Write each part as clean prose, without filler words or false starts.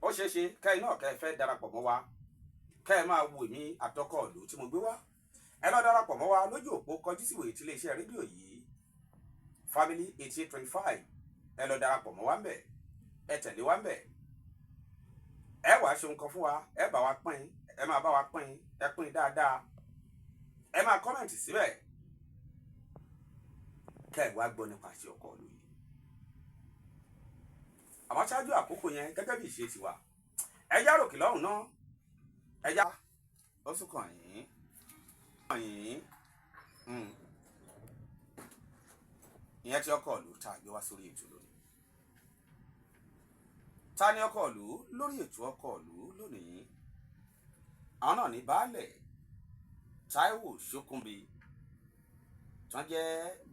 Ó ṣeé ṣe kẹ́yìn náà kẹ́ ẹ fẹ́ darapọ̀ mọ́ wa, kẹ́ ẹ máa wo èmi àtọkọ ìlú tí mo gbé wá. Ẹ lọ darapọ̀ mọ́ wa lójú òpó kọjú síwèé tí iléeṣẹ́ rédíò yìí, Family 88.5. Ẹ lọ darapọ̀ mọ́ wa ń bẹ̀, ẹ tẹ̀lé wa ń bẹ̀. Ẹ wàá ṣe nǹkan fún wa, ẹ bá wa pín, ẹ máa bá wa pín, ẹ pín dáadáa, ẹ máa comment síbẹ̀, kẹ́ ẹ wá gbọ́ nípa àṣẹ ọkọ ìlú yìí. Àmọ́ ṣáájú àkókò yẹn, gẹ́gẹ́ bí ìṣe tiwa, ẹ já ròkè lọ́hùn náà, ẹ já ó sún kàn yín kàn yín. Ìyẹn tí ọkọ ìlú tá a gbé wá sórí ètò lónìí. Ta ni ọkọ ìlú lórí ètò ọkọ ìlú lónìí? Àwọn náà ní Baálẹ̀ Táíwò Ṣókúnbi, tí wọ́n jẹ́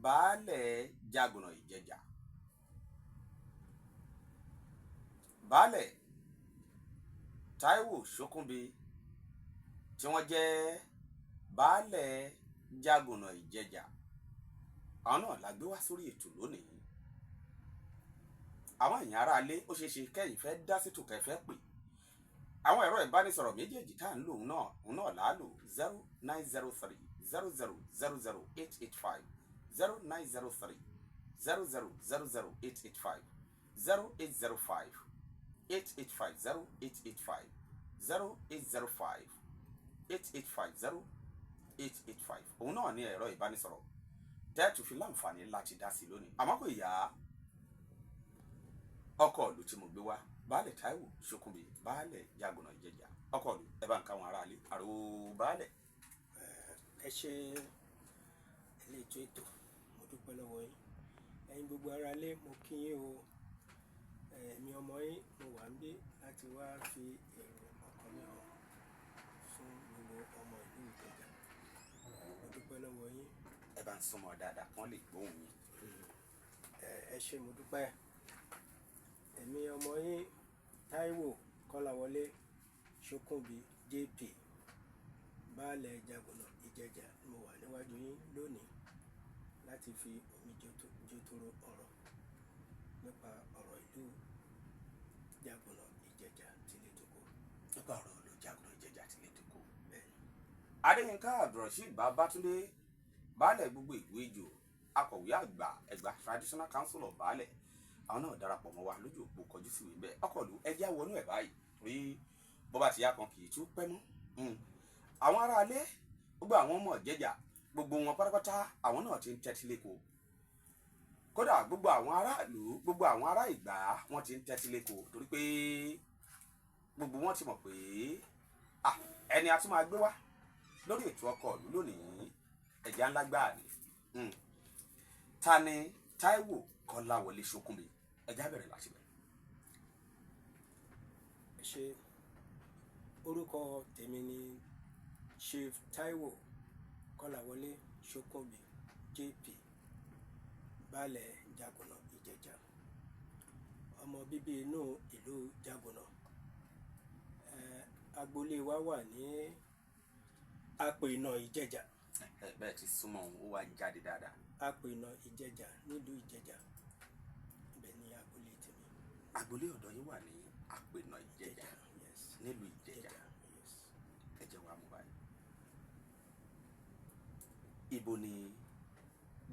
Baálẹ̀ Jágùnà Ìjẹ̀jà. Baálẹ̀ Táíwò Ṣókúnbi, tí wọ́n jẹ́ Baálẹ̀ Jágùnà Ìjẹ̀jà, àwọn náà la gbé wá sórí ètò lónìí. Àwọn èèyàn aráalé, ó ṣeé ṣe kẹ́yìn fẹ́ dá sétò, kẹ́ fẹ́ pè. Àwọn ẹ̀rọ ìbánisọ̀rọ̀ méjèèjì tá à ń lò náà, òun náà là á lò: 09030000885, 09030000885, 08058850885, 08058850885. Òun náà ní ẹ̀rọ ìbánisọ̀rọ̀ tẹ́ẹ̀tù fi láǹfààní láti dá sí lónìí. Àmọ́ kò yá, ọkọ ìlú tí mo gbé wá, Baálẹ̀ Táíwò Ṣókúnbi, Baálẹ̀ Jágùnà Ìjẹ̀jà. Ọkọ ìlú, ẹ bá ń káwọn aráalé àrò baálẹ̀. Ẹ ṣe eléètò ètò, mo dúpẹ́ lọ́wọ́ yín. Ẹ̀yin gbogbo aráalé, mo kí yín o. Èmi ọmọ yín, mo wà ń bí láti wá fi èrò ọkàn mi hàn fún gbogbo ọmọ ìlú Ìjẹ̀jà. Mo dúpẹ́ lọ́wọ́ yín. Ẹ bá ń súnmọ́ dáadáa kán lè gbóhùn yín. Ẹ ṣé, mo dúpẹ́. Èmi ọmọ yín, Táíwò Kọ́láwọlé Ṣókúnbi JP, Baálẹ̀ Jágùnà Ìjẹ̀jà, mo wà níwájú yín lónìí láti fi omi jótoro ọ̀rọ̀ nípa ọ̀rọ̀ ìlú Jágùnà Ìjẹ̀jà tilé toko. Nípa ọ̀rọ̀ ìlú Jágùnà Ìjẹ̀jà tilé toko. Bẹ́ẹ̀ni. Adéyínká Abdulrasheed Babátúndé, baálẹ̀ gbogbo ìlú Ejò, akọ̀wé àgbà Ẹ̀gbá Traditional Council of Baálẹ̀, àwọn náà darapọ̀ mọ́ wa lójú òpó kọjú síwèé bẹ́ẹ̀. Ọkọ̀lù, ẹjẹ́ wọnú ẹ̀ báyìí, torí bó bá ti yá kan kì í tún pẹ́ mọ́. Àwọn aráalé, gbogbo àwọn ọmọ Ìjẹ̀jà, gbogbo wọn pátápátá, àwọn náà ti ń tẹ́tí lẹ́kọ̀ọ́. Kódà gbogbo àwọn aráàlú, gbogbo àwọn ará Ìgbà, wọn ti ń tẹ́tí lẹ́kọ̀ọ́, torí pé gbogbo wọn ti mọ̀ pé ẹni a tún máa gbé wá lórí ètò ọkọ̀ ìlú lónìí, ẹ̀já ńlá gbáà ni. Ta ni Táíwò Kọ́láwọlé Ṣókúnbi? Ẹ̀já bẹ̀rẹ̀ láti bẹ̀rẹ̀. Ẹ ṣé. Orúkọ tèmi ni Chief Táíwò Kọ́láwọlé Ṣókúnbi JP, Baálẹ̀ Jágùnà Ìjẹ̀jà, ọmọ bíbí inú ìlú Jágùnà. Agboolé wa wà ní Apènà Ìjẹ̀jà. Ẹ bẹ́ẹ̀ ti súnmọ́ òun, ó wá ń jáde dáadáa. Apènà Ìjẹ̀jà nílùú Ìjẹ̀jà, ibẹ̀ ni agboolé tèmi. Agboolé ọ̀dọ́ yín wà ní Apènà Ìjẹ̀jà? Yes. Nílùú Ìjẹ̀jà? Yes. Ẹ jẹ́ wàá mú báyìí. Ibo ni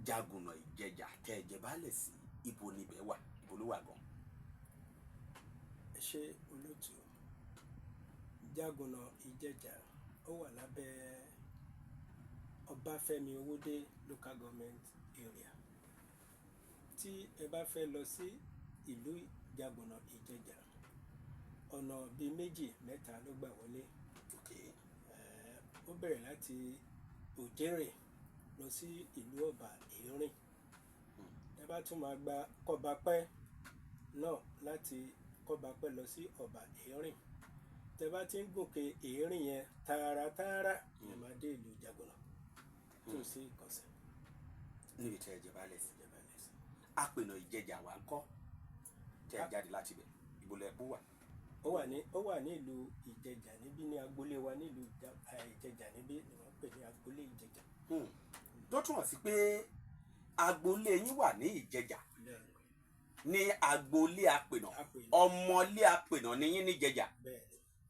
Jágùnà Ìjẹ̀jà tẹ́ ẹ jẹ baálẹ̀ sí? Ibo ni ibẹ̀ wà? Ibo ló wà gan? Ẹ ṣé, olóòtú. Jágùnà Ìjẹ̀jà, ó wà lábẹ́ Ọbáfẹ́mi Owódé Local Government Area. Tí ẹ bá fẹ́ lọ sí ìlú Jágùnà Ìjẹ̀jà, ọ̀nà bíi méjì mẹ́ta ló gbà wọlé. Ó bẹ̀rẹ̀ láti Òjèrè lọ sí ìlú Ọ̀bà Ẹ̀rìn. Ẹ bá tún máa gba Kọ́bapẹ́ náà, láti Kọ́bapẹ́ lọ sí Ọ̀bà Ẹ̀rìn, tẹ bá ti ń gòkè Ẹ̀rìn yẹn tààràtààrà, ẹ máa dé ìlú Jágùnà tó sí Ìkọ̀sẹ̀. Níbi tẹ́ ẹ jẹ baálẹ̀ sí? Ìjẹba lẹ́sìn. Apènà Ìjẹ̀jà wà ń kọ́, tẹ́ ẹ jáde láti ibẹ̀, ibo lẹ kú wà? Ó wà ní ìlú Ìjẹ̀jà níbí, ní agboolé wa nílùú Ìjẹ̀jà níbí ni wọ́n pè ní agboolé Ìjẹ̀jà. Tó túmọ̀ sí pé agboolé yín wà ní Ìjẹ̀jà? Bẹ́ẹ̀ni. Ní agboolé Apènà. Apènà. Ọmọlé Apènà ní yín níjẹjà. Bẹ́ẹ̀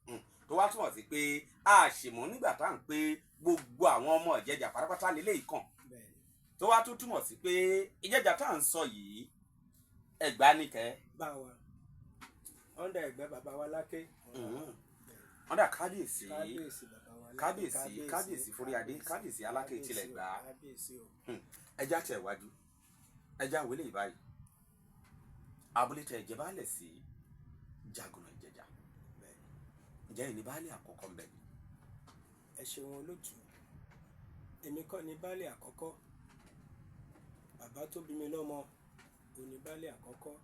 ni. Tó wá túmọ̀ sí pé a ṣèmọ̀ nígbà tá à ń pé gbogbo àwọn ọmọ Ìjẹ̀jà pátápátá lélẹ̀ ìkàn. Bẹ́ẹ̀ ni. Tó wá tún túmọ̀ sí pé Ìjẹ̀jà tá à ń sọ yìí, Ẹ̀gbá nìkẹ́. Bá wa under Ẹ̀gbá bàbá wa láké. Wọ́n dà kábíyèsí. Kábíyèsí bàbá wa láké. Kábíyèsí, kábíyèsí Foríadé, kábíyèsí Aláké tilẹ̀ Ẹ̀gbá. Kábíyèsí o. Ẹja tẹ̀ wájú, ẹja wọlé ìbáyìí, abúlé tẹ̀ ẹ̀jẹ̀ baálẹ̀ sí Jágùnà Ìjẹ̀jà. Bẹ́ẹ̀ ni. Ǹjẹ́ ìní baálẹ̀ àkọ́kọ́ ń bẹ ni? Ẹ ṣeun olótú. Èmi kọ́ ni baálé àkọ́kọ́. Bàbá tó bí mi lọ́mọ òun ni baálé àkọ́kọ́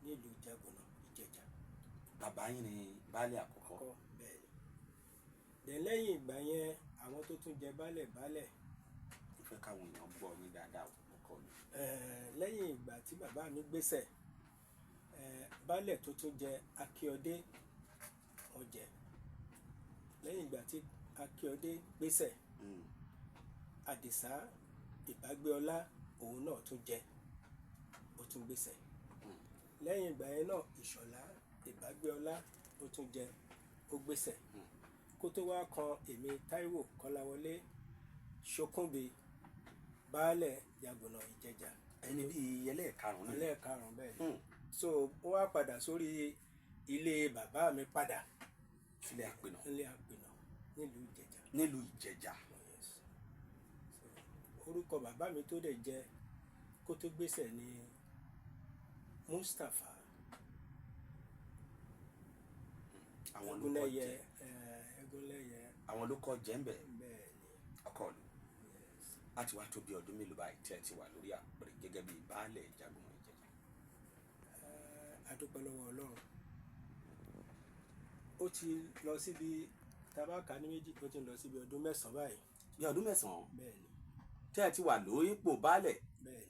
nílùú Jágùnà Ìjẹ̀jà. Bàbá yín ni baálẹ̀ àkọ́kọ́? Kọ́, bẹ́ẹ̀ ni. Dẹ̀ lẹ́yìn ìgbà yẹn, àwọn tó tún jẹ baálẹ̀ baálẹ̀. Mo fẹ́ káwọn èèyàn gbọ́ yín dáadáa, ọkọ mi. Lẹ́yìn ìgbà tí bàbá mi gbéṣẹ̀, baálẹ̀ tó tún jẹ, Akíọdé, wọ́n jẹ. Lẹ́yìn ìgbà tí Akíọdé gbéṣẹ̀, Àdìsá Ìbágbéọlá, òun náà tún jẹ, ó tún gbéṣẹ̀. Lẹ́yìn ìgbà yẹn náà, Ìṣọ̀lá Ìbágbéọlá, ó tún jẹ, ó gbéṣẹ̀, kó tó wá kan èmi, Táíwò Kọ́láwọlé Ṣókùnbí, baálẹ̀ Jàgùnà Ìjẹ̀jà. Ẹni bíi ẹlẹ́ẹ̀karùn-ún ni. Ẹlẹ́ẹ̀karùn-ún, bẹ́ẹ̀ ni. So ó wá padà sórí ilé bàbá mi padà. Sílẹ̀ Àpènà. Ilé Àpènà nílùú Ìjẹ̀jà. Nílùú Ìjẹ̀jà. Yes. So, orúkọ bàbá mi tó dẹ̀ jẹ́ kó tó gbéṣẹ̀ ní Mustapha Àwọn ló kọ́ Ẹgúnlẹ́yẹ. jẹ. Ẹgúnlẹ́yẹ. Àwọn ló kọ́ jẹ́ ń bẹ̀. Bẹ́ẹ̀ ni. Ọkọ ìlú, láti wá tó bí ọdún mélòó báyìí tẹ́ ẹ ti wà lórí àpèrè gẹ́gẹ́ bí baálẹ̀ Jágùnà Ìjẹ̀jà? A dúpẹ́ lọ́wọ́ Ọlọ́run, ó ti lọ síbi tabaka ní méjì, ó ti lọ síbi ọdún 9 báyìí. Bí ọdún 9? Bẹ́ẹ̀ ni. Tẹ́ ẹ ti wà lórí ipò baálẹ̀ Bẹ́ẹ̀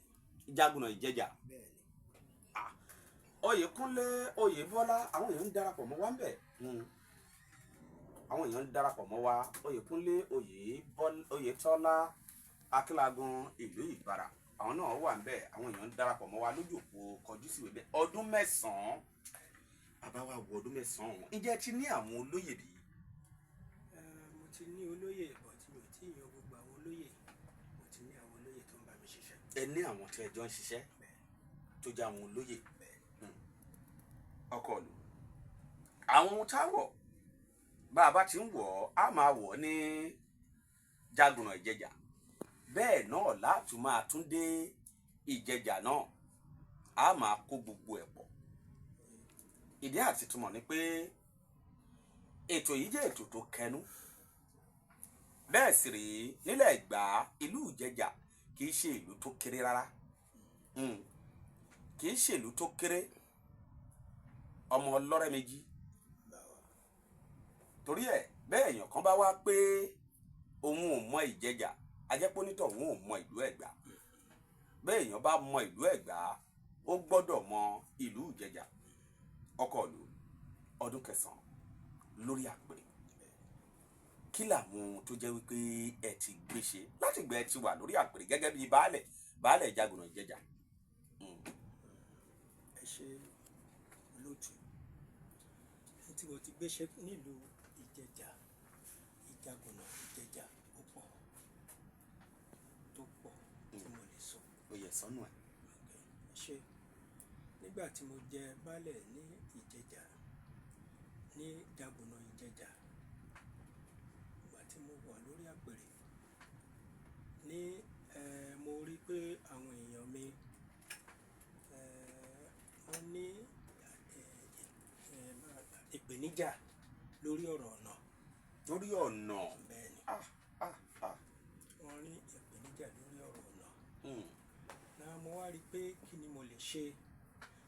ni. Jágùnà Ìjẹ̀jà? Bẹ́ẹ̀ ni. Oyèkúnlé Oyèbọ́lá, àwọn èèyàn ń darapọ̀ mọ́ wa ń bẹ̀. Àwọn èèyàn ń darapọ̀ mọ́ wa. Oyèkúnlé Oyètọ́lá Akínlágun, ìlú Ìbàrà, àwọn náà wà ń bẹ̀. Àwọn èèyàn ń darapọ̀ mọ́ wa lójú òpó kọjú síwèé bẹ́ẹ̀. Ọdún 9, bàbá wa wọ ọdún 9. Ǹjẹ́ ẹ ti ní àwọn olóyè bí? Mo ti ní olóyè, but mi ò tí ì yan gbogbo àwọn olóyè. Mo ti ní àwọn olóyè tó ń bá mi ṣiṣẹ́. Ẹ ní àwọn tí ẹ jọ ń ṣiṣẹ́ Bẹ́ẹ̀. tó jẹ́ àwọn olóyè? Bẹ́ẹ̀. Ọkọ ìlú, àwọn ohun tá a wọ̀, bá a bá ti ń wọ̀ ọ́, á máa wọ̀ ọ́ ní Jágùnà Ìjẹ̀jà, bẹ́ẹ̀ náà látún máa tún dé Ìjẹ̀jà náà, á máa kó gbogbo ẹ̀ pọ̀. Ìdí àti túmọ̀ ni pé ètò yìí jẹ́ ètò tó kẹnu. Bẹ́ẹ̀ sì rèé, nílẹ̀ Ẹ̀gbá, ìlú Ìjẹ̀jà kì í ṣe ìlú tó kéré rárá. Kì í ṣe ìlú tó kéré, ọmọ ọlọ́rẹ́ méjì. Báwa. Torí ẹ̀ bẹ́ẹ̀, èèyàn kan bá wá pé òun ò mọ Ìjẹ̀jà, ajẹ́pọ́nítọ̀ òun ò mọ ìlú Ẹ̀gbá. Bẹ́ẹ̀ èèyàn bá mọ ìlú Ẹ̀gbá, ó gbọ́dọ̀ mọ ìlú Ìjẹ̀jà. Ọkọ ìlú, ọdún 9 lórí àpèrè, kí làwọn ohun tó jẹ́ wípé ẹ ti gbé ṣe láti gbẹ ti wà lórí àpèrè gẹ́gẹ́ bíi baálẹ̀ Jágùnà Ìjẹ̀jà? Ẹ ṣe olóòtú. Ohun tí mo ti gbé ṣe nílùú Ìjẹ̀jà, Ìjàgùnà Ìjẹ̀jà, ó pọ̀, tó pọ̀ tí mo lè sọ. Ó yẹ sọnù ẹ. Ẹ ṣe. Nígbà tí mo jẹ baálẹ̀ ní Ìjẹ̀jà, ní Ìjàgùnà Ìjẹ̀jà, ìgbà tí mo wà lórí àpèrè ní mo rí pé àwọn èèyàn mi wọ́n ní ìpèníjà lórí ọ̀rọ̀ ọ̀nà. Lórí ọ̀nà? Bẹ́ẹ̀ ni. Ah, ah, ah. Wọ́n ní ìpèníjà lórí ọ̀rọ̀ ọ̀nà. Náà mo wá rí i pé kí ni mo lè ṣe,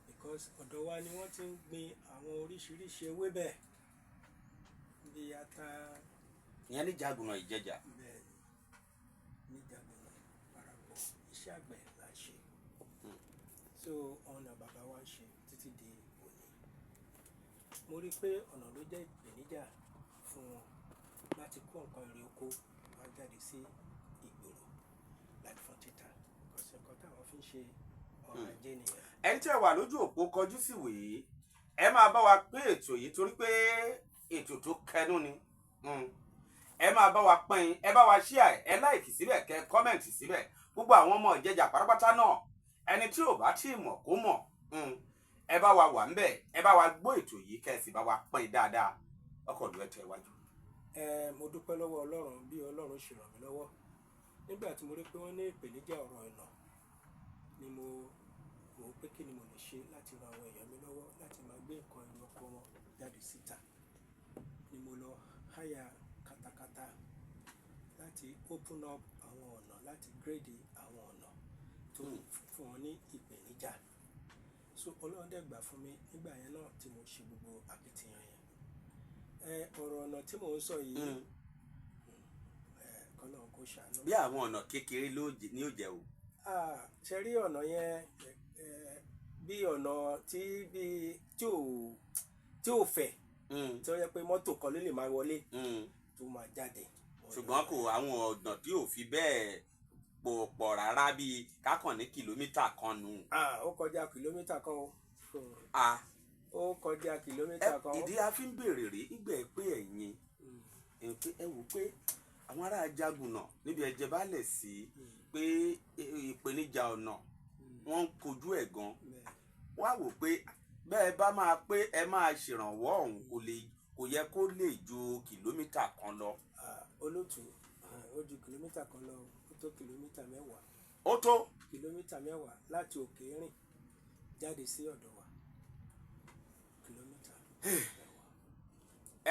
because ọ̀dọ̀ wa ni wọ́n ti ń gbin àwọn oríṣiríṣi ewébẹ̀ bíi ata. Ìyẹn ní Jágùnà Ìjẹ̀jà? Bẹ́ẹ̀ ni, ní Ìjàgùnà parapọ̀, iṣẹ́ àgbẹ̀ là ń ṣe. So ọ̀nà bàbá wa ń ṣe títí di òní. Mo rí i pé ọ̀nà ló jẹ́ ìpèníjà fún wọn láti kó nǹkan èrè oko wá jáde sí ìgboro láti fún títà, because nǹkan táwọn fi ń ṣe Ọrọ̀ ajé nìyẹn. Ẹni tí ẹ wà lójú òpó kọjú sí wèé, ẹ máa bá wa pín ètò yìí torí pé ètò tó kẹnu ni. Ẹ máa bá wa pín, ẹ bá wa share, ẹ like síbẹ̀, kẹ comment síbẹ̀. Gbogbo àwọn ọmọ Ìjẹjà pátápátá náà, ẹni tí ò bá tí ì mọ̀ kó mọ̀. Ẹ bá wa wà ńbẹ̀, ẹ bá wa gbọ́ ètò yìí, kẹ́ ẹ sì bá wa pín dáadáa. Ọkọ̀ ìlú, ẹ tẹ̀ wájú. Ẹ mo dúpẹ́ lọ́wọ́ Ọlọ́run bí Ọlọ́run ṣe ràn mí lọ́wọ́. Nígbà tí mo rí pé wọ́n ní ìpèníjà ọ̀rọ̀ ọ̀nà ni mo wò ó pé kí ni mo lè ṣe láti ran àwọn èèyàn mi lọ́wọ́ láti máa gbé nǹkan èrè oko wọn jáde síta, ni mo lọ háyà katakata láti open up àwọn ọ̀nà, láti grade àwọn ọ̀nà tó fún wọn ní ìpèníjà. So Ọlọ́run dẹ̀ gbà fún mi nígbà yẹn náà tí mo ṣe gbogbo akitiyan yẹn. Ẹ ọ̀rọ̀ ọ̀nà tí mò ń sọ yìí, ẹ kọ́lọ́run kó ṣàánú. Bí àwọn ọ̀nà kékeré ló ní ó jẹ́ o. Ah, ṣe rí ọ̀nà yẹn, ẹ bí ọ̀nà tí bí tí ò fẹ̀, tí ó yẹ pé mọ́tò kan ló lè máa wọlé tó máa jáde. Ṣùgbọ́n kò àwọn ọ̀nà tí ò fi bẹ́ẹ̀ pọ̀ pọ̀ rárá, bíi kákàn ní kìlómítà 1 nù. Ah, ó kọjá kìlómítà 1 o. Ah, Ó kọjá kìlómítà 1. Ìdí a fi ń béèrè rí ìgbẹ́ pé ẹ̀yin ẹ̀ pé ẹ wò pé àwọn ará Jagunà níbi ẹ̀jẹ̀ bá lẹ̀ sí pé ìpèníjà ọ̀nà wọ́n ń kojú ẹ̀ gan. Wọ́n á wò pé bẹ́ẹ̀ bá máa pé ẹ máa ṣèrànwọ́ ọ̀hún, kò lè kò yẹ kó lè ju kìlómítà 1 lọ. Ah, olóòtú, ó ju kìlómítà 1 lọ, ó tó kìlómítà 10. Ó tó. Kìlómítà 10 láti òkè rìn jáde sí ọ̀dọ̀ wa, kìlómítà 10.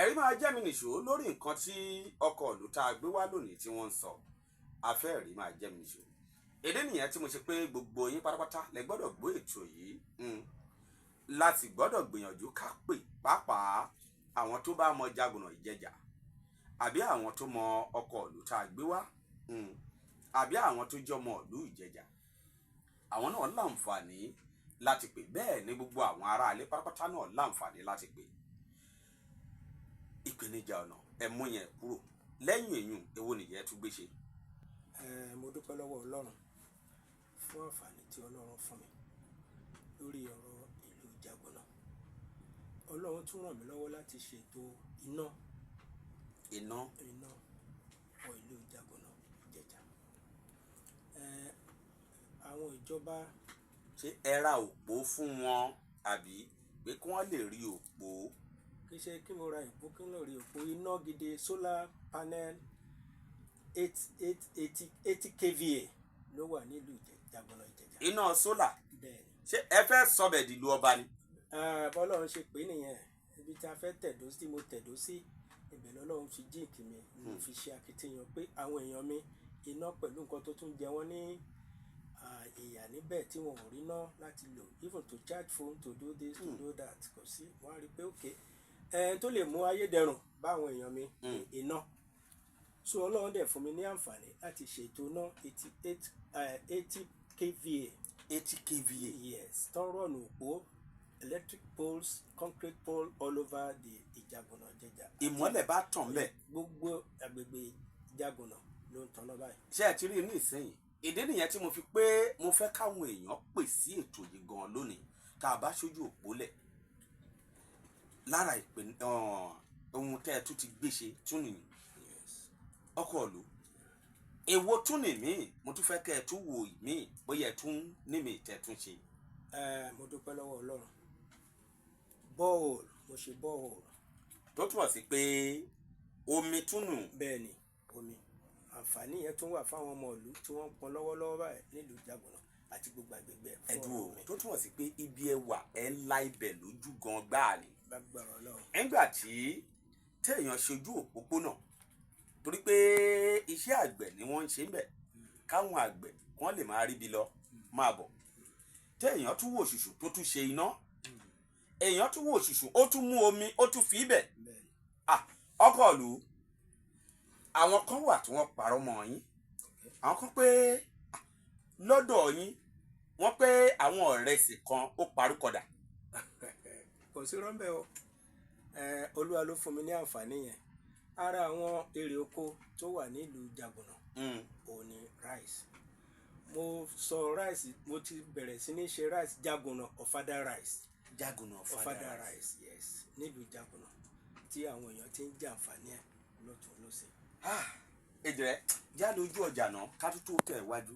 Ẹ̀rí máa jẹ́ mi nìṣó lórí nǹkan tí ọkọ̀ ìlú tá a gbé wá lónìí tí wọ́n ń sọ. Afẹ́ẹ̀rí máa jẹ́ mi nìṣó. Èdè nìyẹn tí mo ṣe pé gbogbo yín pátápátá lẹ gbọ́dọ̀ gbọ́ ètò yìí, láti gbọ́dọ̀ gbìyànjú ká pè, pàápàá àwọn tó bá mọ Jagunà Ìjẹjà, àbí àwọn tó mọ ọkọ̀ ìlú tá a gbé wá, àbí àwọn tó jẹ́ ọmọ ìlú Ìjẹjà, àwọn náà láǹfààní láti pè. Bẹ́ẹ̀ ni gbogbo àwọn aráalé pátápátá náà láǹfààní láti pè. Ìpèníjà ọ̀nà, ẹ mú yẹn kúrò. Lẹ́yìn èyún, èwo nìyẹn tún gbé ṣe? Ẹ mo dúpẹ́ lọ́wọ́ Ọlọ́run fún àǹfààní tí Ọlọ́run fún mi lórí ọ̀rọ̀ ìlú Jagunà. Ọlọ́run tún ràn mí lọ́wọ́ láti ṣètò iná. Iná. Iná wọ ìlú Jagunà Ìjẹ̀jà. Ẹ àwọn ìjọba. Ṣé ẹ ra òpó fún wọn, àbí pé kí wọ́n lè rí òpó? Kì í ṣe kí mo ra òpó, kí n lọ rí òpó iná gidi. Solar panel eight eight eighty eighty kVA ló wà nílùú Jagunà Ìjẹ̀jà. Iná solar? Bẹ́ẹ̀ ni. Ṣé ẹ fẹ́ sọbẹ̀ dìlú ọba ni? Ah, bọ́lọ́run ṣe pé nìyẹn. Ibi tí a fẹ́ tẹ̀dó sí, mo tẹ̀dó sí ibẹ̀ lọ́lọ́run fi jíǹkì mi, mo fi ṣe akitiyan pé àwọn èèyàn mi, iná pẹ̀lú nǹkan tó tún jẹ wọ́n ní ìyà níbẹ̀ tí wọn ò rí ná láti lò, even to charge phone, to do this, to do that, kò sí. Wọ́n á rí i pé ok, ẹ tó lè mú ayédẹrùn bá àwọn èèyàn mi, iná. So Ọlọ́run dẹ̀ fún mi ní àǹfààní láti ṣètò iná 88, 80 kVA. 80 kVA? Yes, tó ń run òpó electric poles, concrete pole all over the Ìjàgùnà Ìjẹ̀jà. Ìmọ́lẹ̀ bá tàn bẹ́ẹ̀. Gbogbo agbègbè Ìjàgùnà ló ń tanná báyìí. Ṣé ẹ ti rí i ní ìsẹ́yìn? Ìdí nìyẹn tí mo fi pé mo fẹ́ káwọn èèyàn pè sí ètò yìí gan lónìí, tá a bá ṣojú òpó lẹ̀. Lára ìpè ohun tẹ́ ẹ tún ti gbé ṣe tún nìyí. Ọkọ̀ ìlú, èwo tún ní mí? Mo tún fẹ́ kẹ́ ẹ tún wò mí bóyá ẹ tún ní mi tẹ́ ẹ tún ṣe. Ẹ mo dúpẹ́ lọ́wọ́ Ọlọ́run. Borehole, mo ṣe borehole. Tó túmọ̀ sí pé omi tún nù. Bẹ́ẹ̀ ni, omi àǹfààní yẹn tún wà fáwọn ọmọ ìlú tí wọ́n ń pọn lọ́wọ́lọ́wọ́ báyìí nílùú Ìjàgùnà àti gbogbo agbègbè ẹ̀ fún Ẹ̀dùn ọ̀rọ̀ o. omi. Tó túmọ̀ sí pé ibi ẹ wà, ẹ ń la ibẹ̀ lójú gan gbáà ni. Lágbára Ọlọ́run. Nígbà tí téèyàn ṣojú òpópónà, torí pé iṣẹ́ àgbẹ̀ ni wọ́n ń ṣe ń bẹ̀, káwọn àgbẹ̀ wọ́n lè máa ríbi lọ máa bọ̀, téèyàn tún wò ṣùṣù tó tún ṣe iná, èèyàn tún wò ṣùṣù, ó tún mú omi, ó tún fi ibẹ̀. Bẹ́ẹ̀ ni. Ah, ọkọ̀ ìlú, àwọn kan wà tí wọ́n parọ́ mọ́ yín. Àwọn kan pé ah, lọ́dọ̀ yín, wọ́n pé àwọn ọ̀rẹ́sì kan ó parúkọdà. Kò sí rọ́ńbẹ́ o. Ẹ Olúwa ló fún mi ní àǹfààní yẹn. Ara àwọn èrè oko tó wà nílùú Ìjàgùnà òun ni rice. Mo sọ rice, mo ti bẹ̀rẹ̀ sí ní ṣe rice Jagunà, ọ̀fadà rice. Jagunà. Ọ̀fadà Ọ̀fadà rice. rice, yes, nílùú Jagunà tí àwọn èèyàn ti ń jàǹfààní ẹ̀ lọ́tún lọ́sẹ̀. Èjìrẹ́ já lójú ọjà náà ká tó tẹ̀ wájú.